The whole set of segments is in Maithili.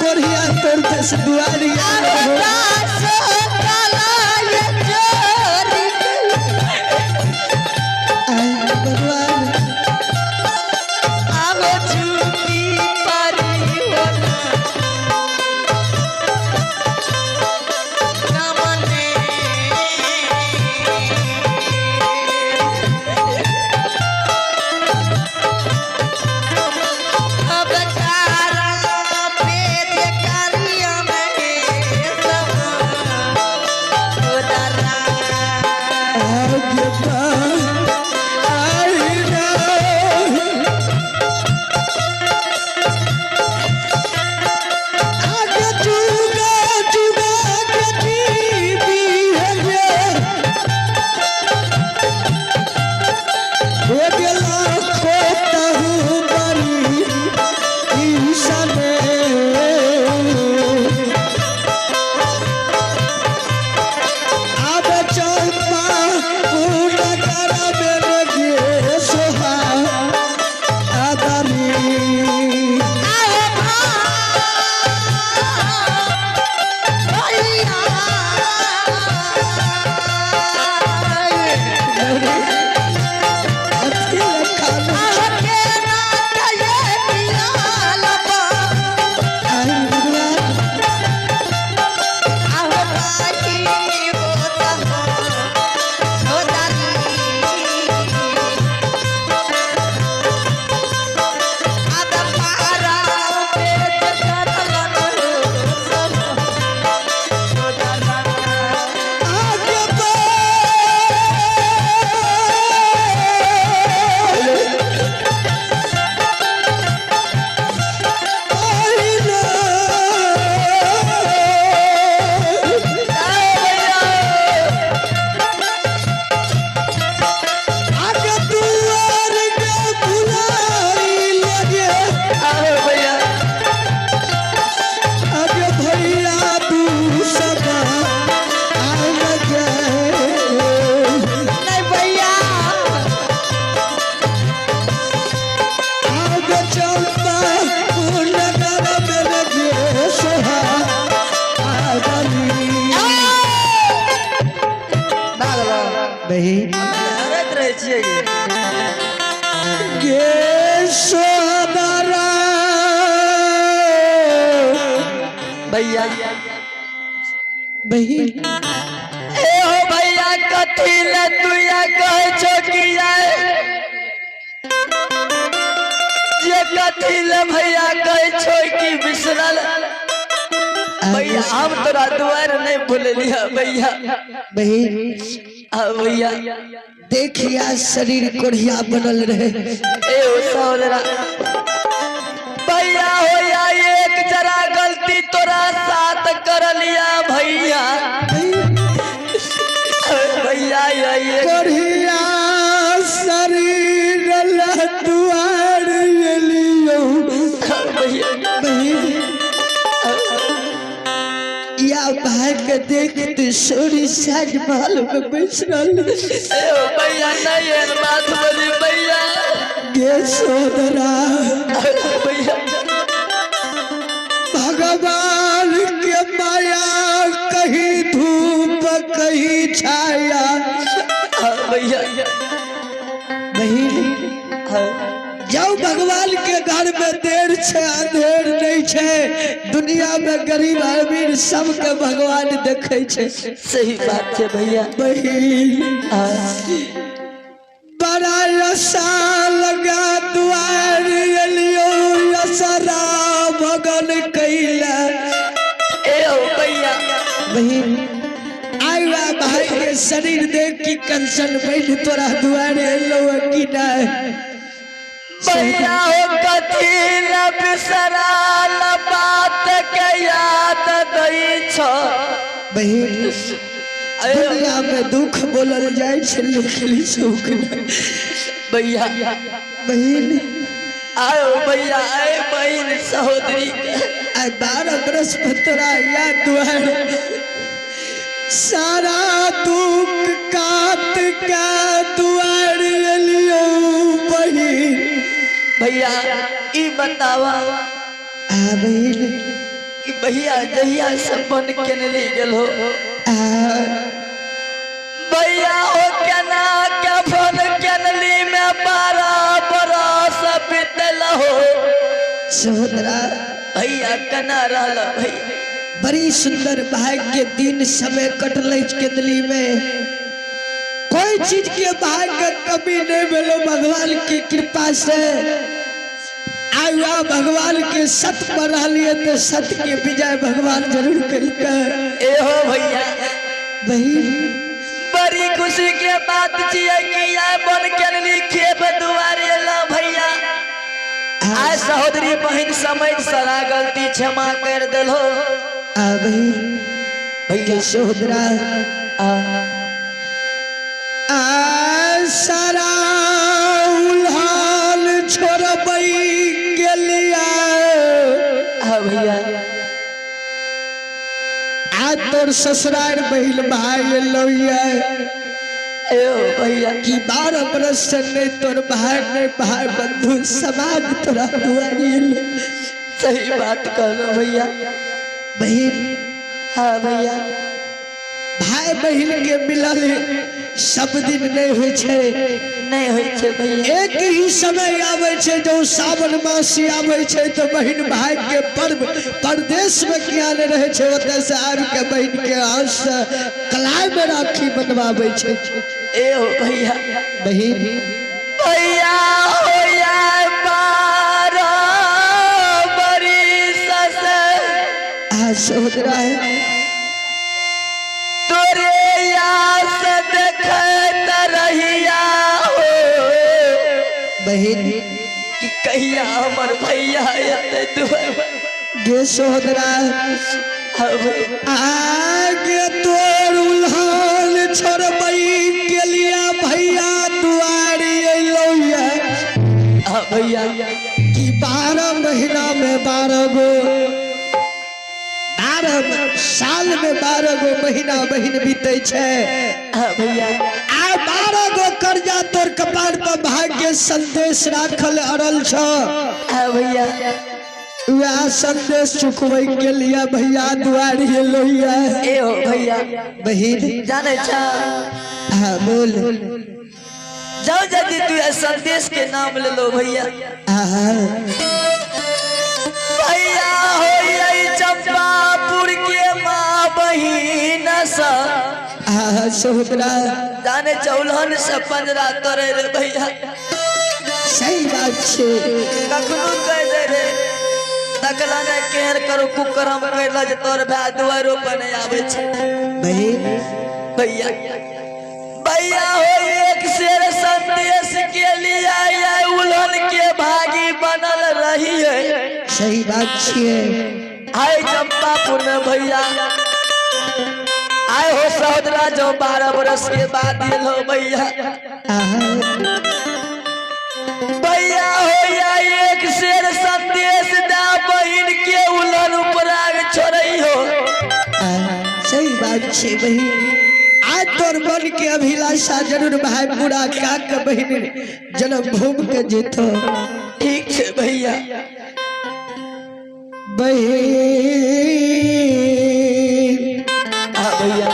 कोढ़िया तोर दस दुआरिया हो। आय भगवान। आगे आई ना। आगे जुगा जुगा के जीवी है ये। हो गेला खोतहु बड़ी ईसने। आब चंपा नगर में गे सोहा आदरी। अथी लखन आई भगवान। आगे बढ़ आगे दुआर के भुलाई लगे। आगे भैया तू सदा आम गए। आगे चंपा नगर में गे सोहा आदमी। बहिन गे सोदरा। भैया। बहिन। ए हो भैया, कथी ले तुया कहै छो किया जे कथी ले भैया कहै छो कि बिसरल भैया? हम तोरा दुआर नहीं भूललिया भैया। बहिन। आ भैया। देखिया शरीर कोढ़िया बनल रहे। ए हो सहोदरा भैया, हो या एक जरा गलती तोरा साथ कर लिया भैया। भैया या एक कोढ़िया शरीर ल दुआर एलियो। भैया। बहिन, या भाई के देखते सोरी साज महल में बैस रहल। ए हो भैया, नहीं एहन बात बोली भैया। गे सोदरा। भैया। भगवान के माया, कहीं धूप कहीं छाया। भैया। बहिन, जाओ भगवान के घर में देर छे अंधेर नहीं छे। दुनिया में गरीब अमीर सबके भगवान देखे छे। सही बात है भैया। बहिन, बड़ा रसा लगा दुआर एलियो, असरा भगन कैला। ए हो भैया। बहिन, आइवा भाई के शरीर देख की कंसन बैठ तोरा दुआरे एलो की नहीं। भैया हो, कथी न बिसराल बात के याद दै छो। बहिन, दुनिया में दुख बोलल जाइ छै, लिखली सुख नहि। भैया। बहिन। आयो भैया, आए बहिन सहोदरी के। आइ 12 बरस पर तोरा याद दुआर सारा दुख कात के दुआर एलियो बहिन। भैया, ई बतावा। आ बहिन। कि भैया जहिया से बन के ले गेल हो भैया हो केना के बन केनली में 12 बरस बीतल हो। सहोदरा भैया केना रहल भैया? बड़ी सुंदर भाग्य दिन समय कटल केंदली में, कोई चीज के भाग्य कमी नहीं भेलो भगवान की कृपा से। आयुआ भगवान के सत पर रहलिए तो सत के विजय भगवान जरूर करिके। ए हो भैया बहिन बड़ी खुशी के बात छियै कि आइ बन केनली खेप दुआरे ला भैया। आइ सहोदरी बहिन समझ सारा गलती क्षमा कर देलो। आ बहिन भैया सहोदरा आ सारा उल्हाल छोड़बै गेलिया। आ भैया आ तोर ससुरार बहिन भाई एलौ ये ए हो भैया कि 12 बरस से नहीं तोर भाई नहीं भाई बंधु समाज तोरा दुआरी एलो। सही बात कहलो भैया। बहिन हाँ भैया भाई बहिन के मिलल सब दिन नहीं होइ छै, नहीं होइ छै भैया। एक ही समय आबै छै जो सावन मास आबै छै तो बहिन भाई के पर्व परदेश में किया नहीं रहे छै, ओतय से आबि के बहिन के हाथ से कलाई में राखी बनवाबै छै। ए हो भैया बहिन भैया हो या 12 बरिस से आ सहोदरा तोरे आस देखत रहिया हो बहिन कि कहिया हमर भैया एतै दुआर। गे सहोदरा आगे तोर उल्हान छोड़बै गेलिया भैया दुआरी एलौ ये हाँ भैया कि 12 महीना में 12 गो 12 साल में 12 गो महीना बहिन बीते छै। हाँ भैया आ 12 गो कर्जा तोर कपार पर भाग्य संदेश राखल अड़ल छ। हाँ भैया वएह संदेश चुकबै के लिए भैया दुआरी एलौ ये। ए हो भैया बहिन जाने छा हाँ बोल। जाओ जल्दी तू ये संदेश के नाम ले लो भैया। हाँ भैया हो ये चंपापुर के माँ बहिन सा हाँ सहोदरा जाने चौलहन से पंजरा करे रे भैया। सही बात छे। कखनो कह दे रे तकला ने केहन करू कुकरम करला जे तोर भाय दुआरो पर नहीं आवे छे। बहिन भैया भैया हो एक शेर संदेश के लिए आए उल्हन के भागी बनल रही है। सही बात छिए। आए चंपापुर में भैया आए हो सहोदरा जो 12 बरस के बाद एलो भैया। भैया हो या एक शेर संदेश दा बहिन के उल्हन उपराग छोड़ई हो। सही बात छे बहिन। आज तोर मन के अभिलाषा जरूर भाई पूरा का के बहिन जन्मभूमि के जीतो। ठीक छे भैया। बहिन हाँ भैया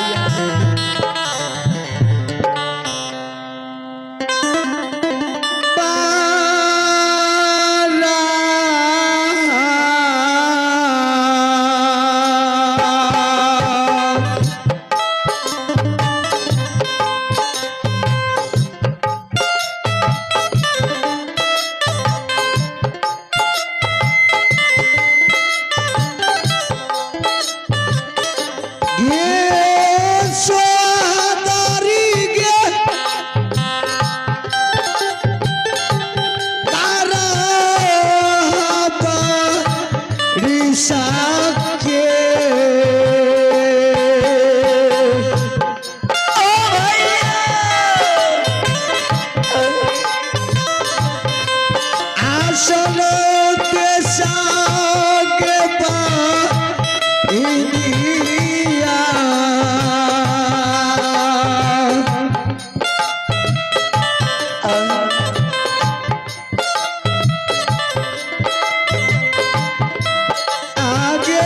आगे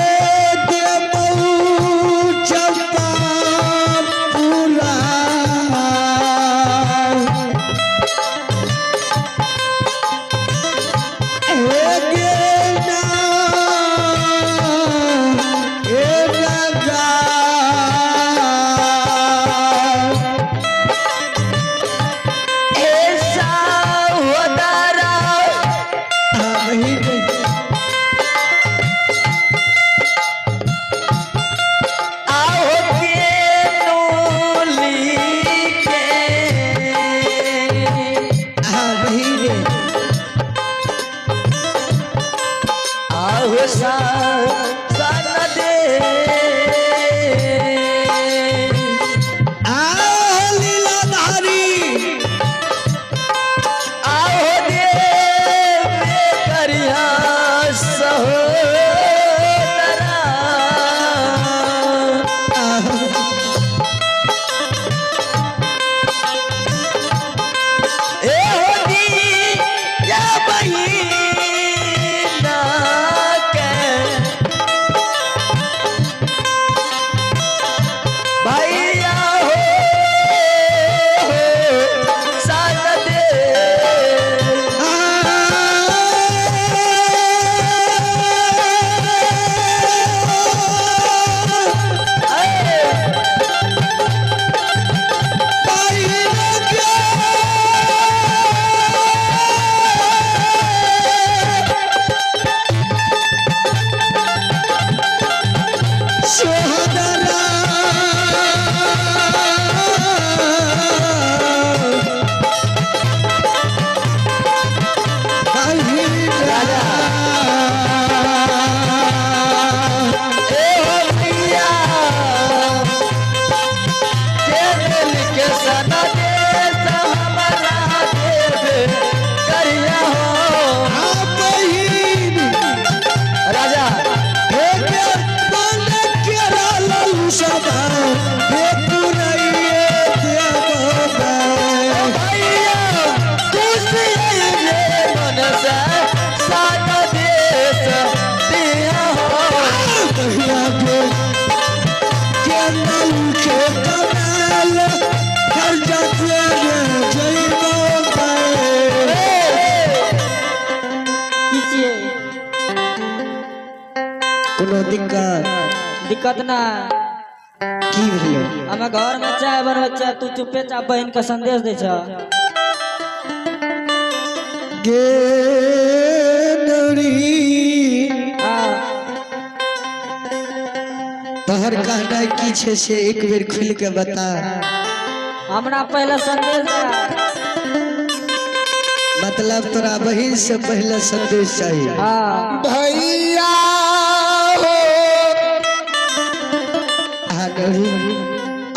सन दे। आ लीलाधारी। आओ देव करिया सहोदरा। ए होती या बहिना के भैया हो साथ दे। सोहदरा। ए हो भैया के दिल के सना देश हमारा देव करिया हो राजा। भैया खुशी रे मन से सात देश दिया हो। की छियै? कोनो दिक्कत? दिक्कत ना। की भेलो? हमे घर में चाय बनबै छियै, तू चुपे चाप बहिन के संदेश दै छ। गे नौरी। हाँ। तोहर कहनाइ की छै से एक बेर खुलि के बता। हमरा पहले संदेश दे। मतलब तोरा बहिन से पहले संदेश चाहिए? हाँ। भैया हो। हाँ नौरी।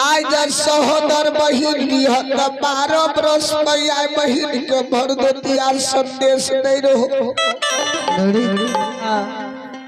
आज जब सहोदर बहिन दिह त 12 बरस में आय बहिन के भर दोतिया संदेश नहीं रहो। नौरी। हाँ।